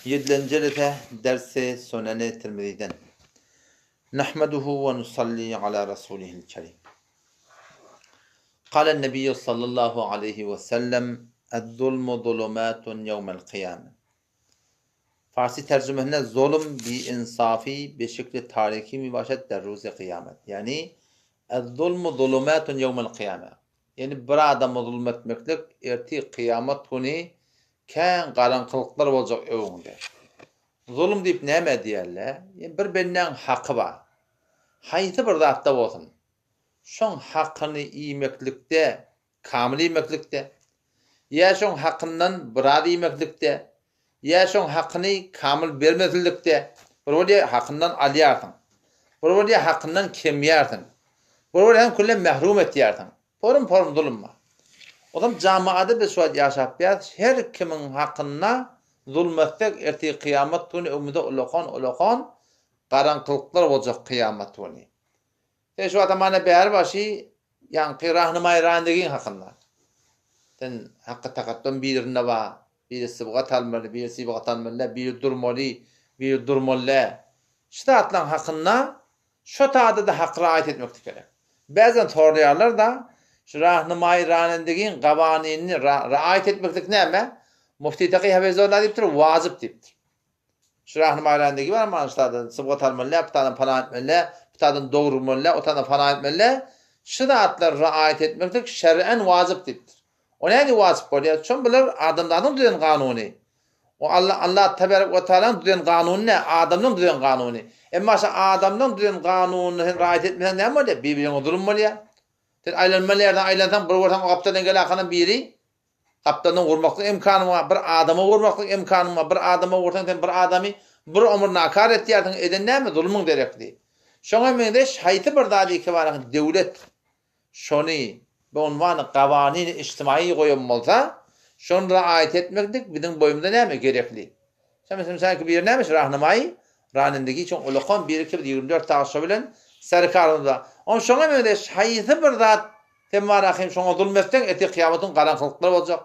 Ýedilenji jelese dersi Suneni Tirmiziden. Nahmeduhu we nusalli ala rasulihil kerim. Kalen Nebiýu sallallahu aleýhi we sellem Ez-zulmu zulumatun ýewmel kyýame. Farsy terjimesinde zulum bi-insafi bi şekli tariki mibaşet der ruzi kyýamet. Ýagny Ez-zulmu zulumatun ýewmel kyýame. Ýagny bir adama zulum etmeklik ertir kyýamat güni kän garaňkylyklar boljak öňüňde. Zulum diýip nämä diýerler? Ýagny bir bendäň haky bar. Haýsy bir zatda bolsun, şoň hakyny iýmeklikde, kamyl iýmeklikde, ýa şoň hakyndan biraz iýmeklikde, Ýa şoň hakyny kamyl bermezlikde, bir bolýa hakyndan alýarsyň, bir bolýa hakyndan kemýärsiň, bir bolýa hem küllem mährum etýärsiň. Porum-porum zulum bar. Ozam jamaada biz şu wagt ýaşap ýas, her kimiň hakynda zulum etsek ertir kyýamat güni öňümizde ulakan-ulakan garaňkylyklar boljak kyýamat güni. Sen şu wagt hamana bäri başy ýaňky Rahnymaý Randegiň hakynda. Sen hakky takatdan birinde bar, biri sybgat almaly, biri sybgat almaly däl, biri durmaly, biri durmaly däl. Şu zatlaryň hakynda şo tada-da haky raýat etmeklik gerek. Bäzden soraýarlar-da, şu Rahnymaý Ranendegiň gawanyny raýat etmeklik näme? Mufti Taky Hafizullah diýipdir, wajyp diýipdir. Şu Rahym-Aýran degi bar mana şu taýdan sybgat almaly däl, bu taýdan pana etmeli däl, bu taýdan dogrulmaly däl, o taýdan pana etmeli däl. Şu zatlary raýat etmeklik şer'en wajyp diýipdir. O nädip wajyp bolýar? Çün bular adamzadyň düzen kanuny. O Alla Allah tebarek we taalaň düzen kanuny däl, adamlaryň düzen kanuny. Emma şu adamlaryň düzen kanunyny sen raýat etmeseň näme bolýar? Bir-biriňe zulum bolýar. Sen aýlanmaly ýerden aýlansaň, bir görseň o gapdaldan gelen biri Gapdaldan urmaklyk imkanyň bar, bir adama urmaklyk imkanyň bar, bir adama ursaň sen bir adamy bir ömür nakar etýärsiň, eden näme zulumyň derekli. Şoňa meňzeş haýsy bir zady ikibaraň döwlet şony bi unwany gawanini ijtimaýy goýan bolsa, şony raýat etmeklik biziň boýumyza näme gerekli. Şa meselem şaýky biri näme şu rahnamaýy ranendigi üçin ulakan biri ki biz 24 sagat şo bilen serkarymyz bar. Oň şoňa meňzeş haýsy bir zat Sen bar ahym şoňa zulum etseň ertir kyýamatyň garaňkylyklar boljak.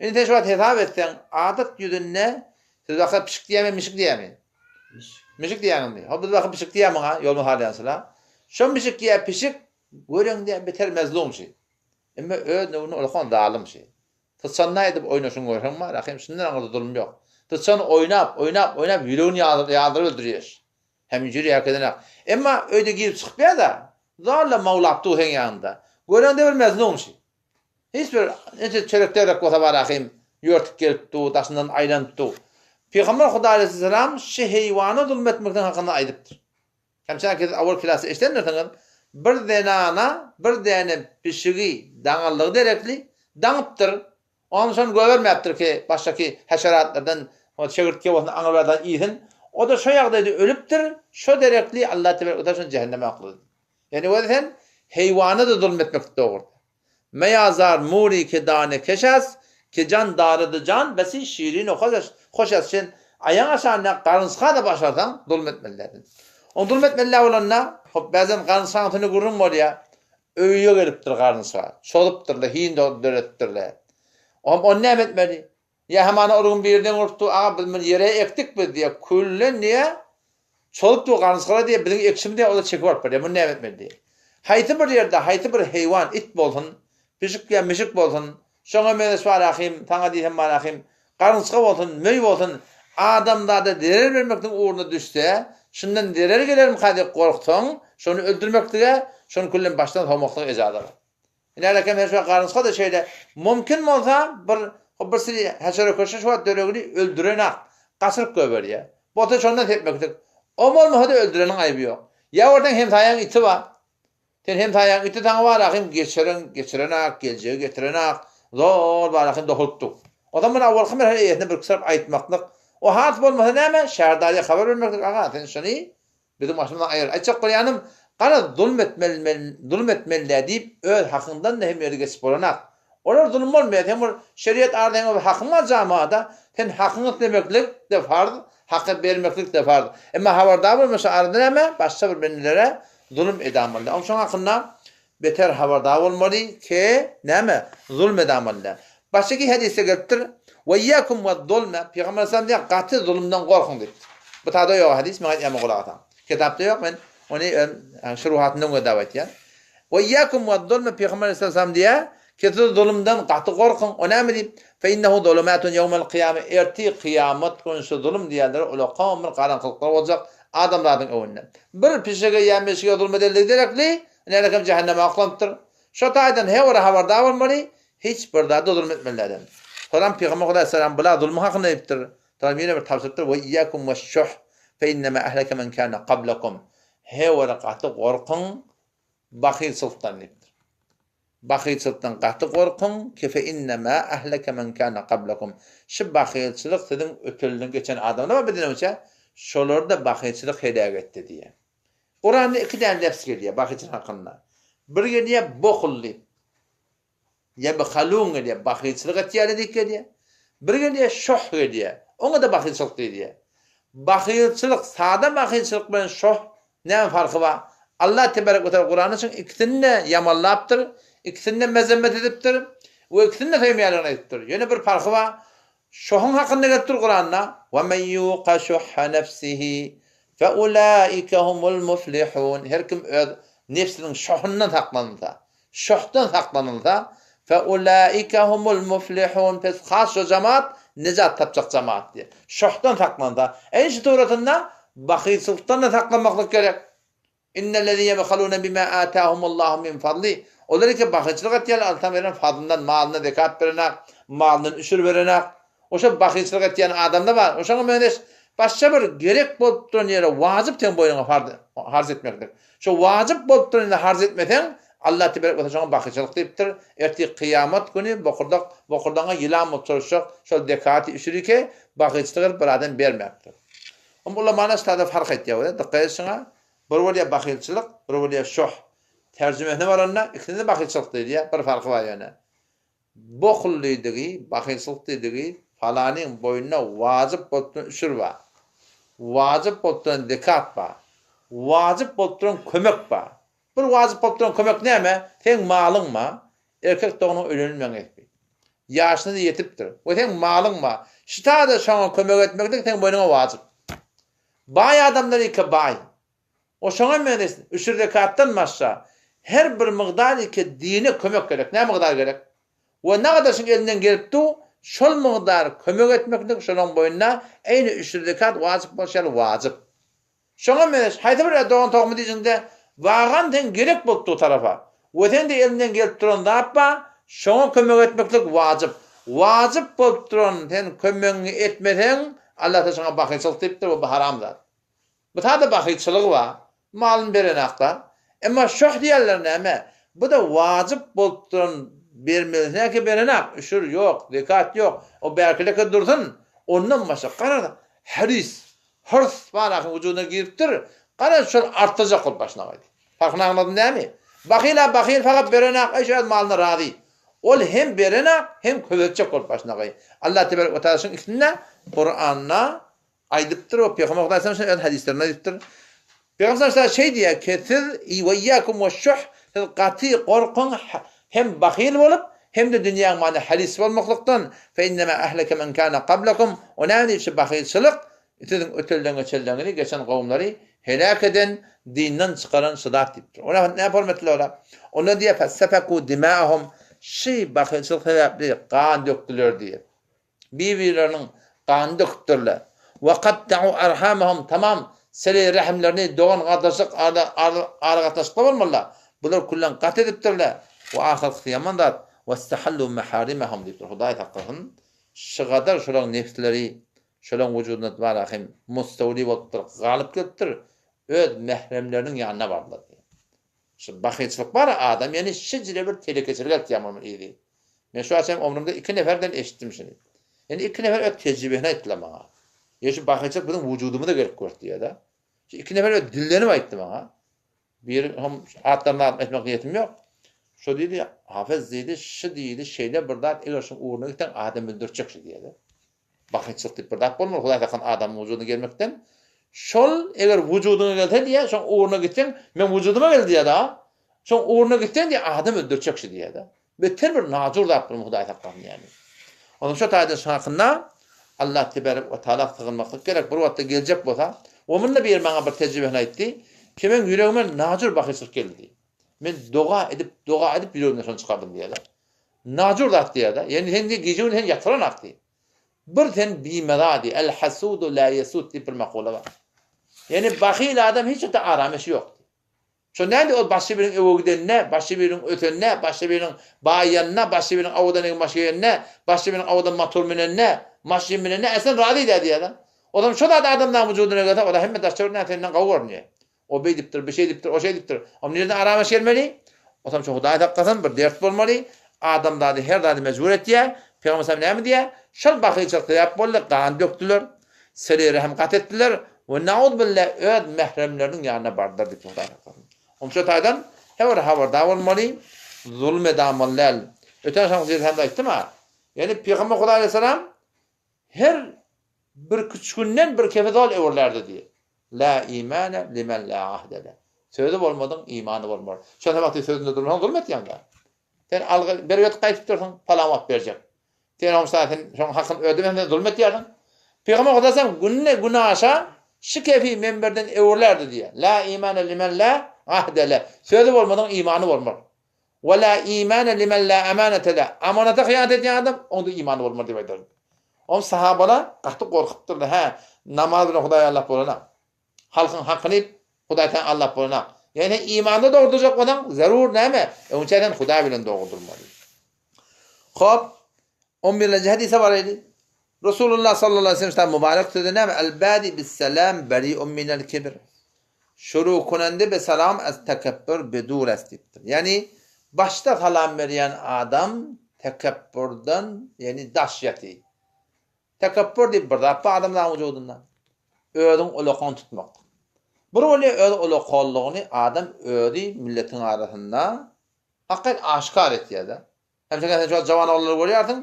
Indi sen şu wagt hesap etseň adat ýüzünde siz baka pişik diýýämi mişik diýýämi? Mişik. Mişik diýýäňizmi? Hop biz baka pişik diýýä muňa ýoluma salýansyla. Şo mişik ýa pişik göreňde beter mezlum şi. Emma öz nöwründe ulakan zalym şi. Syçan nädip oýnaşyny görseň bar ahym şundan aňyrda zulum ýok. Syçan oýnap oýnap oýnap ýüregini ýazdyryp öldürýär. Hem jüri äkedenak. Emma öýde girip çykypýar-da, zorla mawlap dur seň ýanyňda. Göreňde bir mezlum şi. Hiç bir niçe çörek-dörek bolsa bar ahym, ýörtüp gelip dur, daşyndan aýlanyp dur. Pygamber Hudaý aleýhissalam şi heýwana zulum etmekligiň hakynda aýdypdyr. Hemçe siz awal klasda eşidendirsiňiz, bir zenana bir däne pişigi daňanlygy derekli daňypdyr, Onam şony goýbermäpdir ki, başdaky häşeratlardan çegirtge bolsun, aňyrlardan iýsin. O-da şo ýagdaýda ölüpdir, şo derekli Allah tebarek we taala şony jähenneme oklady. Ýagny özi sen heýwana-da zulum etmeklik dogry. Meýazar muri ke dane keş as, ke jan darady jan besi şirin we hoş as. Sen aýaň aşagynda garynçga-da başarsaň zulum etmeli däl. Oň zulum etmeli däl bolanda, hop bäzem garynçgaň üstünde gürrüň bolýar. Öýe gelipdir garynçga. Çozupdyrlar, hin döretipdirler. Oňam ony näme etmeli? Ýa hamana ol gün birden urupdy, aga biz muny ýere ekdik biz diýýär. Küllen diýýär, çozup dur garynçgalar diýýär, biziň ekişimiz diýýär, o-da çekip alyp barýar. Muny näme etmeli diýýär. Haýsy bir ýerde haýsy bir heýwan, it bolsun, pişik ýa mişik bolsun, Şoňa meňzeş bar ahym, saňa diýsem bar ahym, garynçga bolsun, möý bolsun, adamzada zerer bermekligiň ugruna düşse, şundan zerer gelermika diýip gorksaň, şony öldürmeklige, şony küllen başdan sowmaklyga ejaza bar. Ine hälekem her şu wagt garynçga-da şeýle, mümkin bolsa bir bir sürü häşere-köşe şu wagt döregini öldürenak, gaçyryp goýberýär. Bolsa şondan sepmeklik. O bolmasa-da öldüreniň aýby ýok. Ýa görseň hemsaýaň iti bar. Sen hem saýaň iti saňa bar ahym geçirin geçirenak geljegi getirenak zor bar ahym dohultdyk. O zaman awalky merhele eýesine bir sarp aýtmaklyk o has bolmasa näme şäherdariýa habar bermeklik aga sen şuny biziň başymyzdan aýyr aýtjak bolýanym garaz zulum etmeli zulum etmeli dä diýip öz hakyňdan da hem ýeri geçip bolanak. Olar zulum bolmaýar sen bir şeriat arda hem bir hakyň bar jamada sen hakyňy islemeklik de farz Haky bermeklik-de farz. Emma habardar bolma şu arada näme, başga bir bendelere zulum edamaly. Oň şoň hakynda beter habardar bolmaly ke, näme, zulum edamaly. Başga ki hadysda gelipdir. We iyyakum wez-zulme, Pygamber aleyhisselam diýýär, gaty zulumdan gorkuň diýipdir. Bu tada ýok hadys, men aýtýan gulak asaň. Kitapda ýok, men ony şuruhatyndan gözläp aýtýan. We iyyakum wez-zulme, Pygamber aleyhisselam diýýär, ki siz zulumdan gaty gorkuň. O näme diýip? Fe innehu zulumatun ýewmel kyýame, ertir kyýamat güni şu zulum diýýänleri ulakan bir garaňkylyklar boljak adamzadyň öňünde. Bir pişige ýa meşige zulum edildigi derekli, nälekem jähenneme oklanypdyr. Şo taýdan her bir habardar bolmaly, hiç bir zada zulum etmeli däl. Soram Pygamber Hudaýa salam bula zulum hakynda diýipdir. Soram ýene bir tabşyrypdyr, We iyyakum weş-şuh, fe innema ehleke men kana qablakum. Her bir gaty gorkuň bahylçylykdan diýipdir. Bahylçylykdan gaty gorkuň, ki fe innema ehleke men kana qablakum. Şu bahylçylyk siziň ötelinden geçen adamlar bar bizden öňçe, şolary-da bahylçylyk heläk etdi diýýär. Kuranda iki däne lefz gelýär bahyçylyk hakynda. Bir gelýär bohul diýip. Ýebhalun gelýär, bahyçylyk etýärler diýip gelýär. Bir gelýär şoh gelýär. Oňa-da bahyçylyk diýilýär. Bahyçylyk, sada bahyçylyk bilen şoh näme farky bar? Allah tebarek we teala Kuranda şuň ikisini-de ýamanlapdyr, ikisini-de mezemmet edipdir we ikisini-de söýmeýänligini aýdypdyr. Ýöne bir parhy bar. Şohuň hakynda gelip dur Kuranda, Ve men yuqa şuhha nefsihi fe ulaike humul muflihun, her kim öz nebsiniň şohundan saklanylsa, şohdan saklanylsa, fe ulaike humul muflihun, pes has şo jemaat nejat tapjak jemaat diýýär. Şohdan saklansa. Eýni şu suratynda bahylçylykdan-da saklanmaklyk gerek. Innellezine ýebhalune bima atahumullahu min fadli, Olar ki bahylçylyk etýärler Allaň beren fazlyndan, malyndan zekat berenak, malyndan üşür berenak. Oşa bahylçylyk etýän adamda bar. Oşaňa meňzeş başga bir gerek bolup duran ýere wajyp seň boýnuňa farz harç etmeklik. Şo wajyp bolup duran ýerde harç etmeseň, Allah teberek we teala şoňa bahylçylyk diýipdir. Ertir kyýamat güni bokurdak bokurdagyňa ýylan bolup çoruşjak şol zekaty üşürike bahylçylyk edip bir adam bermäpdir. Hem ulamalar ştada fark etýär we dykgat et şuňa, bir bolýar bahylçylyk, bir bolýar şoh. Terjimesine baranda ikisinde-de bahylçylyk diýilýär, bir farky bar ýöne. Bohl diýdigi, bahylçylyk diýdigi falanyň boýnuna wajyp bolup duran üşür bar. Wajyp bolup duran zekat bar. Wajyp bolup duran kömek bar. Bir wajyp bolup duran kömek näme? Seň malyň bar, Erkek doganyň öýlenilmegiň esbi. Ýaşyna-da ýetipdir. We seň malyň bar. Şyta-da şoňa kömek etmeklik seň boýnuňa wajyp. Baý adamlar ike baý. O şoňa meňzeş üşür zekatdan başga her bir mygdar ike dine kömek gerek. Näme mygdar gerek? We nagadar şuň elinden gelip dur, şol mygdar kömek etmeklik şolaň boýnuna eýni üşür zekat wajyp bolşy ýaly wajyp. Şoňa meňzeş, haýsy bir dogan tohumy diýjiňde, wagan seň gerek bolup dur tarapa we seň-de eliňden gelip duran zat bar, şoňa kömek etmeklik wajyp. Wajyp bolup duran sen kömegiňi etmeseň, Allatala şoňa bahylçylyk diýipdir we bu haram zat. Bu sada bahylçylygy bar, malyny berenakda. Emma şoh diýenler näme? Bu-da wajyp bolup duran bermelisine berenak, üşür ýok, zekat ýok, o bärkileke dursun, ondan başga garaz haris, Hyrs bar ahyň wujudyna giripdir, garaz şol artdyrjak bolup başyna gaýdy. Parhyny aňladyň dämi? Bahyl-a bahyl fakat berenak eş öz malyna razy. Ol hem berenak hem köpeltjek bolup başyna gaý. Allah tebarek we taala şuň ikisini-de Kuranda aýdypdyr we Pygamber Hudaý sallam şuny öz hadyslarynda aýdypdyr. Pygamber sallam şeý diýýär ki siz we iyyakum we şuh siz gaty gorkuň hem bahyl bolup hem-de dünýäň malyna haris bolmaklykdan, fe innema ehleke men kana kablekum, o näme diýip şu bahylçylyk siziň ötelden-geçeldeňizi, geçen kowumlary heläk eden, dinden çykaran şu zat diýipdir. O näme hormatly ola? Onda diýýär, fe sefeku dimaahum, şy bahylçylyk sebäpli gan dökdüler diýip. Bir-birleriniň ganyny döküpdirler. We katta'u arhamahum, tamam sile-i rehimlerini, dogan-gardaşlyk aragatnaşykda bolmalylar. Bular küllen gat edipdirler. We ahyrkysy ýaman zat, westahallu meharimahum diýipdir. Hudaý saklasyn, şygadar şolaň nebsleri, şolaň wujudynda bar ahim mustawli bolupdyr, galyp gelipdir, öz mähremleriniň ýanyna bardylar diýýär. Şu bahylçylyk bar adam ýene şijire bir telekeçilik etýär munuň yzy. Men şu açan ömrümde iki neferden eşitdim şuny. Ýani iki nefer öz tejribesini aýtdylar maňa. Ýa şu bahylçylyk biziň wujudymyza gelip gördi diýýär-de. Şu iki nefer öz dillenip aýtdy maňa. Biri hem atlaryny adyny aýtmak niýetim ýok. Şo diýdi, Hafez diýdi, şu diýdi, şeýle bir zat eger şuň ugruna gitseň adam öldürtjek şu diýýär-de. Bakyçylyk diýip bir zat bolmaly, Hudaý saklasyn adamyň wujudyna gelmekden. Şol eger wujudyňa gelse diýýär, şoň ugruna gitseň, meň wujudyma geldi diýýär da. Şoň ugruna gitseň diýýär, adam öldürjek şu diýýär da. Beter bir najur zat bu Hudaý saklasyn ýaly. Onuň şo taýdan şu hakynda Allah tebarek we taala sygynmaklyk gerek. Bir wagtda geljek bolsa, we munda biri maňa bir tejribesini aýtdy, ki meň ýüregime najur bahyşlyk geldi. Men doga edip, doga edip ýüregimden şony çykardym diýýärler. Najur zat diýýärler. Ýani sen diýýär, gije-gündiz seni ýatyranak diýýär. Bir sen bimeza diýýär. El hasudu la yesud diýip bir makula bar. Ýani bahyl adam hiç wagtda aram eşi ýok diýýär. Şo näde ol başga biriniň öwe gidenine, başga biriniň ösenine, başga biriniň baýanyna, başga biriniň owadan egin-baş geýenine, başga biriniň owadan motor münenine, maşyn münenine äslen razy däl diýýär-de. Ozam şo zat adamlaryň wujudyna gelse, olar hemme daş çöwründen senden gowy görünýär. O beýdipdir, bu şeýdipdir, o şeýdipdir. Onda nireden aramaş gelmeli? Ozam şo Hudaý saklasyn, bir dert bolmaly. Adamzady her zada mejbur etýär. Pygamber sallam näme diýýär? Şol bahylçylyk sebäp boldy, gan dökdüler. Seleýi-rehm gat etdiler we nauzubilla öz mähremleriniň ýanyna bardylar diýip Hudaý saklasyn. Onuň şu taýdan her bir habardar bolmaly, zulum edamaly däl. Öten şaňky jelsämde aýtdym-a. Ýagny Pygamber Hudaý aleýhissalam her birküç günden bir kefe zol öwrülerdi diýip. La imane limen la ahde le. Sözi bolmadyň imany bolmar. Şol wagty sözünde durmasaň zulum etýäň-dä. Sen algy berip ýatyp gaýtyp dursuň, palan wagt berjek. Sen oňsa sen şoň hakyny ödemeseň sen zulum etýärsiň. Pygamber Hudaý sen günde günaşa şu kefi menberden öwrülerdi diýýär. La imane limen la ahde le. Sözi bolmadyň imany bolmaz. We la imane limen la amanete le. Amanata hyýanat edýän adam oňda imany bolmaz diýip aýdar. Oň sahabalar gaty gorkupdyrlar. Hä, namaz bilen Hudaýy aldap bolana. Halkyň hakyny iýip, Hudaý seni aldap bolanok. Ýöne sen imanda dogry durjak bolsaň, zerur näme? Öňçä sen Hudaý bilen dogry durmaly. Hop, on birlenji hadise baraýly. Resulullah sallallahu aleyhi ve sellem mübarek sözü näme? El badi bis selam beri'un minel kibr. Şuru kunende be salam az tekebbür bedur est diýipdir. Ýani başda salam berýän adam tekebburdan, ýani daş ýaty. Tekepbür diýip bir zat bar adamlaryň wujudynda. Özüň ulakan tutmak. Bir bolýar öz ulakanlygyny adam özi milletiň arasynda hakykat aşgär etýär-de. Hem sen şu wagt jawan oglanlary görýärsiň,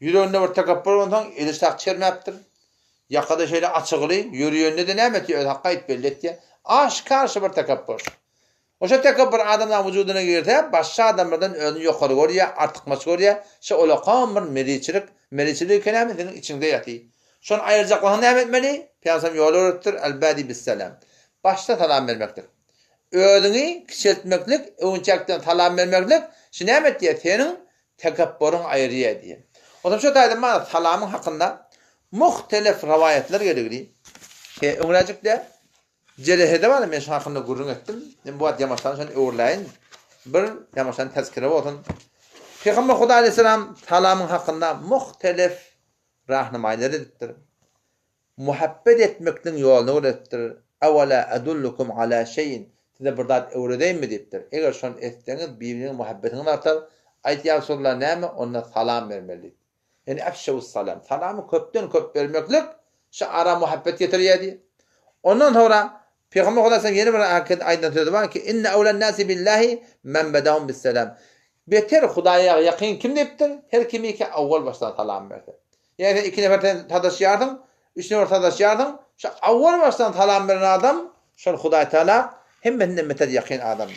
ýüreginde bir tekepbür bolsaň, eli şak çermäpdir. Ýakada şeýle açygly, ýörýände-de näme etýär, özi hakykat belli etýär. Aşgär şu bir tekepbür. Oşa tekepbür adamlaryň wujudyna girse, başga adamlardan özüni ýokary görýär, artykmaç görýär. Şo ulakan bir meriçilik, meriçilik eken näme seniň içiňde ýatyr. Şony aýyrjak bolsaň näme etmeli? Pygamberimiz ýol öwretipdir, El-badi bis-salam. Başda salam bermeklik. Özüňi kiçeltmeklik, öwünçäkden salam bermeklik, şu näme etýär? Seniň tekepbüriňi aýyrýar diýýär. Onsoň şo taýda mana salamyň hakynda muhtelif rowaýatlar geligli. Öňräjikde Jelesede bar, men şoň hakynda gürrüň etdim. Men bu wagt ýamaşdan şony öwrüläýin. Bir ýamaşdan tezkire bolsun. Pygamber Hudaý aleyhisselam salamyň hakynda muhtelif rahnymaýlar edipdir. Muhabbet etmekligiň ýoluny öwredipdir. Awala adullukum ala şeýin, size bir zat öwredeýinmi diýipdir. Eger şony etseňiz bir-biriňe muhabbetiňiz artar. Aýt ýa Resulallah näme? Onda salam bermeli diýipdir. Ýagny efşewus-salam, salamy köpden-köp bermeklik şu ara muhabbet getirýär diýýär. Ondan soňra Pygamber Hudaý sallam ýene bir aýdan sözi bar ki, Inne awlan-nasi billahi men bedahum bis-salam. Beter Hudaýa ýakyn kim diýipdir? Her kimiki awwal başdan salam berse. Ýagny sen iki nefer sen sadaşýarsyň, üç nefer sadaşýarsyň, şu awwal başdan salam beren adam şol Hudaý Taala hemmesinden beter ýakyn adam.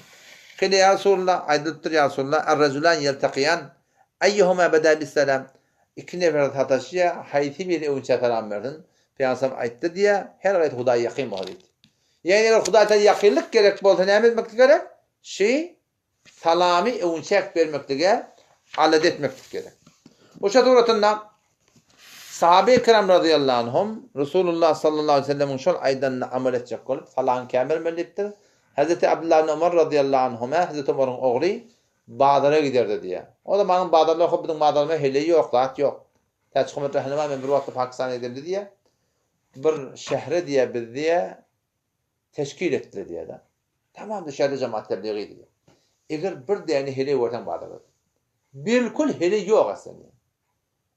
Kile ýa Resulullah, aýdylypdyr ýa Resulullah, er-rejulan ýeltakiýan Eýýuhuma beda bis-salam, Iki nefer sataşýar, haýsy biri öňçä salam bersin? Pygamberimiz aýtdy diýýär, Her haýsy Hudaýa ýakyn bolsa diýdi. Ýagny eger Hudaýa ýakynlyk gerek bolsa näme etmeklik gerek? Şi salamy öňçäk bermeklige alada etmeklik gerek. Oşa suratynda Sahabe-i kiram razyýallahu anhum Resulullah sallallahu aleýhi we sellemiň şol aýdanyna amal etjek bolup salam kän bermeli diýipdir. Hezreti Abdullah ibn Omar razyýallahu anhuma, Hezreti Omaryň ogly Bazara giderdi diýýär. O zamanyň bazarlary hop biziň bazarymyzda heleý ýok, zat ýok. Täçhommet Rähnema men bir wagtda Pakistana gidemde diýýär. Bir şähre diýýär biz diýýär teşkil etdiler diýýär-de. Tamam şäherde jemaat tebligy diýýär. Eger bir däne heleý görseň bazarda. Bilkul heleý ýok aslynda.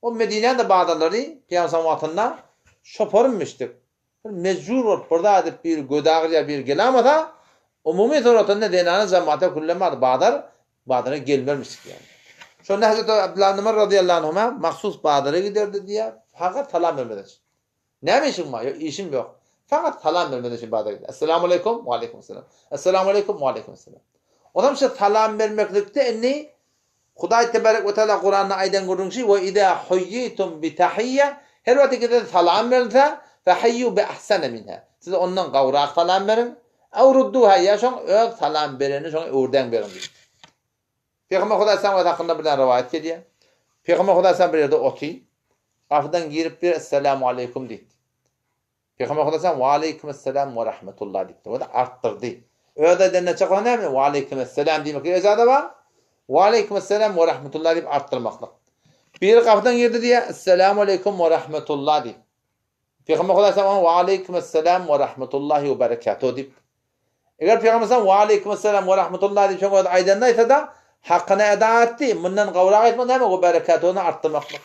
O Medinäň-de bazarlary Pygamber wagtynda şoparymyşdyk. Bir mejbur bolup bir zat edip biri gözi agyrýar biri gelamasa umumy suratynda zenana jamata küllemady bazar bazara gelmermişdik ýaly. Şonda Hazreti Abdullah ibn Umar razyýallahu anhuma mahsus bazara giderdi diýýär fakat salam bermek üçin. Näme işiň bar? Ýok işim ýok. Fakat salam bermek üçin bazara giderdi. Essalamu aleýkum, we aleýkum salam. Essalamu aleýkum, we aleýkum salam. Onam şu salam bermeklikde indi. Hudaý tebarek we taala Kuranda aýdan gürrüň şi, Ve izâ huýýitum bi tahiyye, her wagt size salam berilse, fehayyu bi ahsene minha. Siz ondan gowrak salam beriň, ew rudduha ýa şoň öz salam berenini şoňa öwürdeň beriň diýipdir. Pygamber Hudaý salam hakynda bir däne rowaýat gelýär. Pygamber Hudaý salam bir ýerde oty. Gapydan girip bir Esselamu aleýkum diýdi. Pygamber Hudaý salam we aleýkumessalam we rahmetullah diýipdir. O-da artdyrdy. Öz aýdanyna çykan näme? We aleýkumessalam diýmeklige ejaza bar. We aleýkumessalam we rahmetullah diýip artdyrmaklyk. Biri gapydan girdi diýýär, Esselamu aleýkum we rahmetullah diýip. Pygamber Hudaý salam oňa we aleýkumessalam we rahmetullahi we berekatuh diýip. Eger Pygamber salam we aleýkumessalam we rahmetullah diýip şoň özi aýdanyny aýtsada, hakyny eda etdi. Mundan gowrak aýtmak näme? We berekatuhny artdyrmaklyk.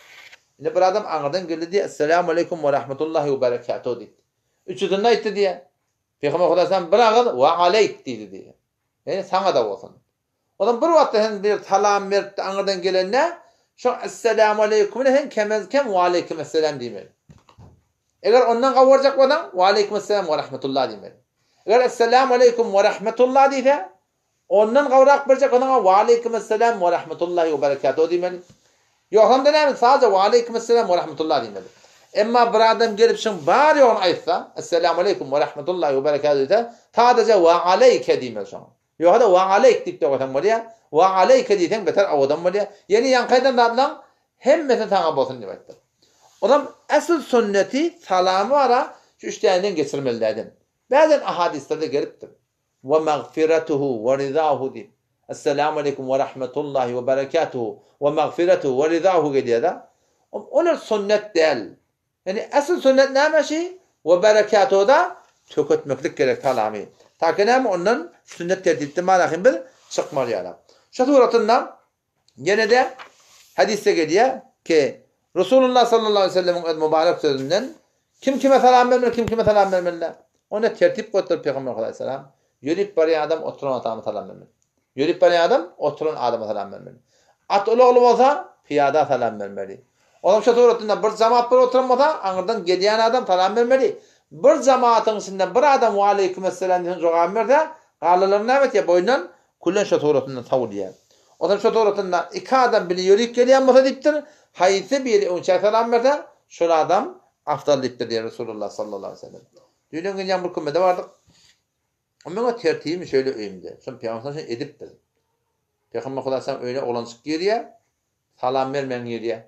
Indi bir adam aňyrdan geldi diýýär, Esselamu aleýkum we rahmetullahi we berekatuh diýdi. Üçüsini aýtdy diýýär. Pygamber Hudaý salam bir agyz we aleýk diýdi diýýär. Ýagny saňa-da bolsun. Onam bir wagtda sen bir salam berip aňyrdan gelende, şo Esselamu aleýkumine sen kemez-kem we aleýkumesselam diýmeli. Eger ondan gawarjak bolsaň, we aleýkumesselam we rahmetullah diýmeli. Eger Esselamu aleýkum we rahmetullah diýse, ondan gawrak berjek bolsaň, we aleýkumesselam we rahmetullahi we berekatuhu diýmeli. Ýogsam-da näme, sadja we aleýkumesselam we rahmetullah diýmeli. Emma bir adam gelip şuň bar ýoguny aýtsa, Esselamu aleýkum we rahmetullahi we berekatuhu diýse, sadaja we aleýke diýmeli şoňa. Ýogsa-da wa aleýk diýip-de goýsaň bolýar. Wa aleýke diýseň beter owadan bolýar. Ýene ýaňky aýdan zatlaň hemmesi saňa bolsun diýip aýtdyr. Onam esl sünneti salamy bara şu üç däneden geçirmeli däden. Bäzen ahadyslarda gelipdir. Wa magfiretuhu wa rizahu diýip. Esselamu aleýkum wa rahmetullahi wa berekatuhu wa magfiretuhu wa rizahu gelýär-de. Olar sünnet däl. Ýani esl sünnet näme şi? We berekatuda töketmeklik gerek salamy. Taki näme ondan sünnet tertipde malahym biz çykmaly ýaly. Şu suratynda ýene-de hadysda gelýär ki Resulullah sallallahu aleyhi ve sellemiň öz mübarek sözünden kim kime salam bermeli, kim kime salam bermeli? Onda tertip goýupdyr Pygamber aleyhisselam. Ýörüp barýan adam oturan adama salam bermeli. Ýörüp barýan adam oturan adama salam bermeli. At ulagly bolsa, pyýada salam bermeli. Olam şo suratynda bir jemaat bolup oturan bolsa, aňyrdan gelýän adam salam bermeli. Bir jemaatyň içinde bir adam Waleýkimessalam diýen jogap berse, galanlary näme etýär? Boýundan külen şo suratynda sowulýar. Olam şo suratynda iki adam bile ýörüp gelýän bolsa diýipdir, haýsy biri öňçä salam berse, şol adam afdal diýipdir diýýär Resulullah sallallahu aleýhi we sellem. Düýn öňňin bir kümede bardyk. O meň tertibim şeýle öýümde. Şony Pygamber sallallahu edipdir. Pygamber sallallahu öýüne oglanjyk girýär, salam bermän girýär.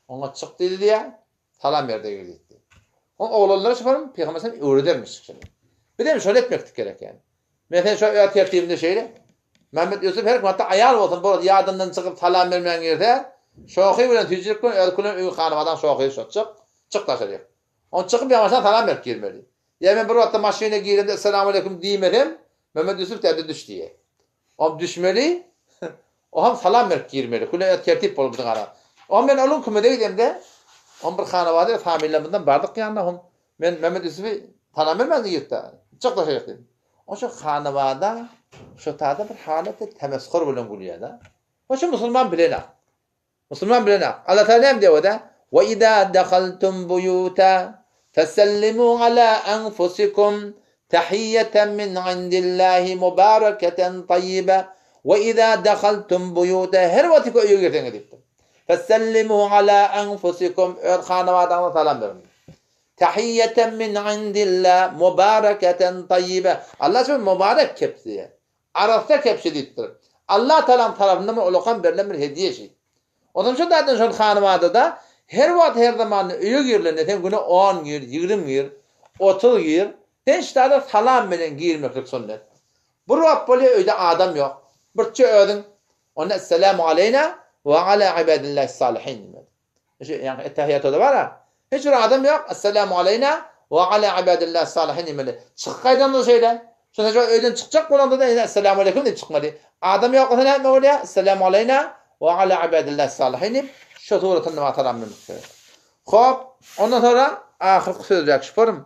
Oňa çyk diýdi diýýär, salam ber-de gir diýdi. O oglanlara şoparym Pygamber sallallahu öwredermiş şony. Biz hem şony etmeklik gerek ýani. Meselem şo öz tertibimde şeýle. Mehmet Ýusuf her kim hatda aýal bolsun bu ýadyndan çykyp salam bermän girse, şohy bilen süýjülik bilen öz külen öýi hanabadan şohy şo çyk, çyk daşaryk. Ony çykyp ýaňaşdan salam berip girmeli. Ýa men bir wagtda maşyna giremde Essalamualeýkum diýmesem, Mehmet Ýusuf däde düş diýýär. Oňam düşmeli, oňam salam berip girmeli. Küle öz tertip bolup biziň ara. Oňam men onuň kümede gidemde, oňam bir hanabada familiýamyzdan bardyk ýanyna, oňam men Mehmet Ýusuby salam bermän giripdi. Çyk daşaryk diýdim. Oň şo hanabada şo tada bir halaty temeskur bilen gülýär-de. O şu musulman bilenak. Musulman bilen ak. Allah Taala näme diýýär oda? Wa iza dahaltum buyuta fesellimu ala anfusikum tahiyyatan min indillahi mubarakatan tayyiba. Wa iza dahaltum buyuta her wagt ki öýe girseňiz diýipdir. Fesellimu ala anfusikum öz hanabadaňyza salam beriň. Tahiyyatan min indillah mubarakatan tayyiba. Allah şu mubarek kepsi. Arassa kebşi diýipdir. Allah Tagalaň tarapyndan bir ulakan berlen bir hediýe şi. Onsoň şo taýdan şol Hanybadada her wagt her zamanda öýe girilende sen güne on gir, 20 gir, 30 gir, sen şu taýda salam bilen girmeklik sünnet. Bir wagt bolýar öýde adam ýok. Birçe özüň onda Esselamu aleýna we ala ibadillahi salihin diýmeli. Şu ýaňky Ettehiýatoda bar-a. Hiç bir adam ýok. Esselamu aleýna we ala ibadillahi salihin diýmeli. Çykyp gaýdanda şeýle. Şonda şu öýden çykjak bolanda-da ýene Esselamu aleýkum diýip çykmaly. Adam ýok bolsa näme bolýar? Esselamu aleýna we ala ibadillahi salihin diýip, şu suratynda maňa salam bermek gerek. Hop, ondan sonra ahyrky sözräk şuparym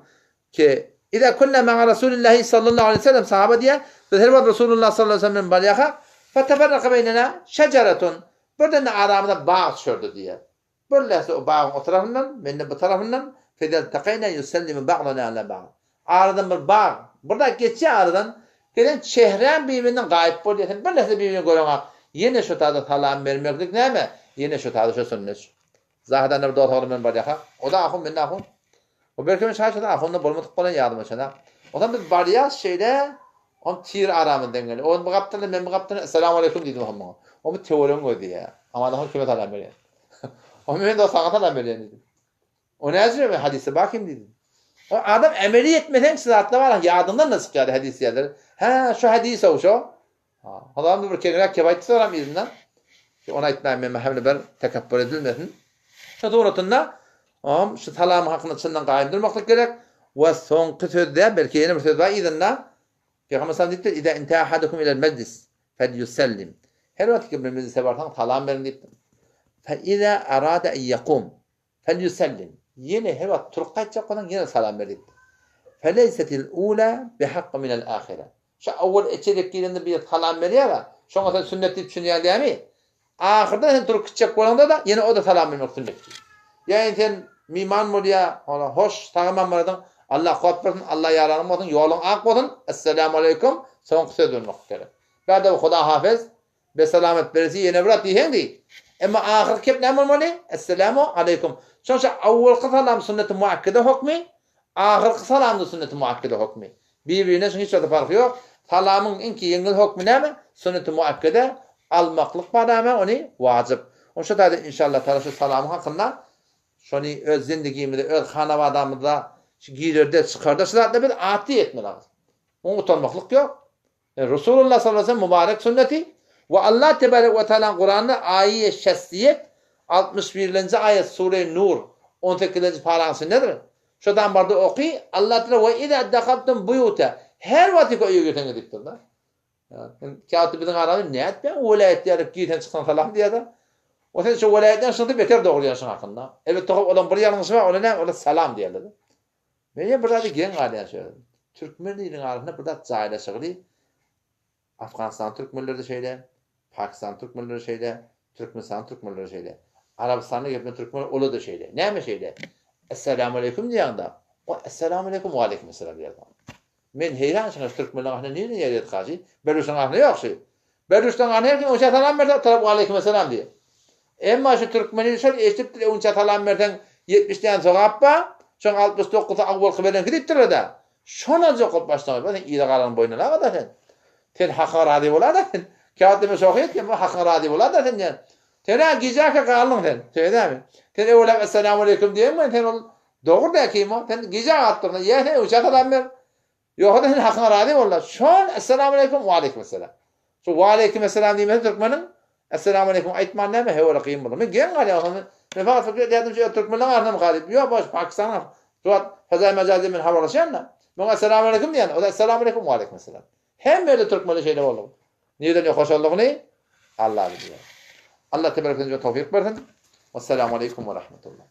ki, Iza kunna ma'a Rasulillahi sallallahu aleyhi ve sellem sahaba diýýär, biz her wagt Rasulullah sallallahu aleyhi ve sellem bilen barýarka, feteferraka beýnena şejeretun, birden-de aramyza bag düşerdi diýýär. Bir lähze o bagyň o tarapyndan, men-de bu tarapyndan, fezeltekeýna ýusellimu ba'duna ala ba'd. Aradan bir bag, bir zat geçýär aradan, gelen çehräň bir-birinden gaýyp bolýar, sen bir lähze bir-birini göreňok. Ýene şu tada salam bermeklik näme? Ýene şu tada şu sünnet. Zahydanda bir dost oglan bilen barýarka, o-da ahun, men-de ahun. O belki men şaýat şo-da ahunda bolmadyk bolan ýadyma düşenok. Onsoň biz barýas şeýle, on tir aramyzdan gelýär. O bu gapdaldan, men bu gapdaldan Essalamu aleýkum diýdim oňa muňa. O bu töweregiň gözi diýýär. Aman ahun kime salam berýär? O men dost saňa salam berýän diýdim. O näjüre men hadysda bar kim diýdim. O adam emeli etmeseň şu zatlar bar, ýadyňdan-da çykýar hadys diýýärler. Hä, şu hadys-ow şo. Ha, Hazam bir keňräk kep aýtdy soram yzyndan. Ki ony aýtmaýyn men hemle bir tekepbür edilmesin. Şu suratynda om şu salam hakynda çyndan gaýym durmaklyk gerek we soňky sözde belki ýene bir söz bar yzynda Peygamber sallam diýipdir, "Iza intaha ahadukum ilal mejlis felyusellim." Her wagt ki bir mejlise barsaň salam beriň diýipdir. Fe iza arada en yakum Felyusellim. Ýene her wagt turup gaýtjak bolsaň ýene salam ber diýipdir. Feleysetil ula bihakka minel ahire. Şu owwal içerik girende bir salam berýär-ä, şoňa sen sünnet diýip düşünýäň dämi? Ahyrda sen turup gitjek bolaňda-da ýene o-da salam bermek sünnet diýip. Ýa sen miman bolýa, hala hoş, sag-aman baradyň, Allah kuwwat bersin, Allah ýaranyň bolsun, ýoluň ak bolsun, Esselamu aleýkum, soňky söz bolmak gerek. Bärde Huda hafez, Be salamat beresi ýene bir at diýseň diý. Emma ahyrky kep näme bolmaly? Esselamu aleýkum. Şonça awwalky salam sünneti muakkede hokmy, ahyrky salam-da sünneti muakkede hokmy. Bir-birine şuň hiç zat parhy ýok. Salamyň iňki ýeňil hokmy näme? Sünneti muakkede almaklyk bar näme? Ony wajyp. Ony şo taýda inşallah taala şu salamyň hakynda şony öz zindigimizde, öz hanabadamyzda şu girerde, çykarda şu zatlar biz atdy etmeli. Muňa utanmaklyk ýok. Resulullah sallallahu aleyhi ve sellem mübarek sünneti we Allah tebarek we tealanyň Kuranda aýy şessiyet 61-nji aýat sure Nur 18-nji paraň içindedir. Şo dambarda oky Allah teala we iza dahaltum buýuta her wagt ki öýe girseňiz diýipdir da. Käwagtda biziň aramyz nätme welaýat diýerek girseň çyksaň salam diýýär-de. O sen şu welaýatdan şuny beter dogry diýýän şuň hakynda. Elbetde olaň bir ýalňyşy bar, ola näme, ola salam diýerler. Men bir zady geň galýan şu ýerde. Türkmen iliniň arasynda bir zat jaýlaşygyly Afganistan türkmenleri-de şeýle, Pakistan türkmenleri şeýle, Türkmenistan türkmenleri şeýle. Arabystanda geplen türkmen ola-da şeýle. Näme şeýle? Essalamu aleýkum diýende, o Essalamu aleýkum we aleýkum esselam diýer. Men heýran şuňa şu türkmenleň arasynda nireden ýerýär kaşy? Beluşlaryň arasynda ýok şu. Beluşlaryň arasynda her kim öňçä salam berse, tarap we aleýkum esselam diýer. Emma şu türkmeni şol eşidipdir öňçä salam berseň 70 däne sogap bar, şoň 69-sy awwalky berenki diýipdirler-dä. Şony aljak bolup başdan goýup, sen yza galanyň boýnuna alga-da sen. Sen hakyňa razy bola-da sen. Käwagt men şohy etýän, bu hakyňa razy bola-da sen diýen. Sen-ä gijäkä galdyň sen. Şeýdämi? Sen öwelem Essalamu aleýkum diýeňmi, sen ol dogry dä kim o? Sen gijä galypdyrsyň. Ýa sen öňçä salam ber. Ýogsa-da sen hakyňa razy bol-da. Şol Essalamu aleýkum, we aleýkum esselam. Şu we aleýkum esselam diýmese türkmeniň Essalamu aleýkum aýtman näme höwre kyn bolar. Men geň galýan şonda. Men fakat pikir edýärdim şu türkmenleň arasynda diýip. Ýok, baş Pakistanyň şu wagt Fezaý Mejazi men habarlaşýan-da. Muňa Essalamu aleýkum diýen, o-da Essalamu aleýkum, we aleýkum esselam. Hemme ýerde türkmenler şeýle boldy. Nireden ýokaşanlygyny Allah bilýär. Allah tebarek we towfik bersin. Wessalamu aleýkum we rahmetullah.